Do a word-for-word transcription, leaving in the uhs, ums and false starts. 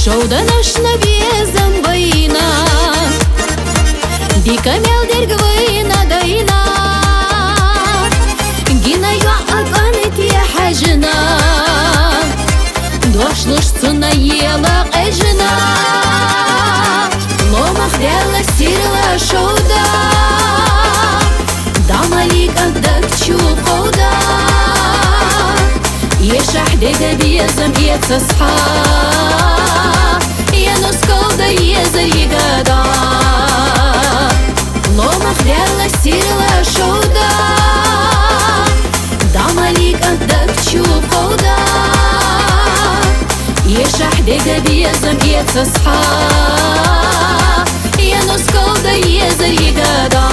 Шовданашна безам байна, дика мел дерг вайна дайна. Гина йоӀа кӀанте хьежна, дошлуш цунна ела къежна. Ломах Даьла сирла шовда, Дамали кӀант даг чу ховда. Ешахь дега безам эцасхьа, я нускалда езар йигада. Ломах Даьла сирла шовда, Дамали кӀант даг чу ховда. Ешахь дега безам эцасхьа, я нускалда езар йигада.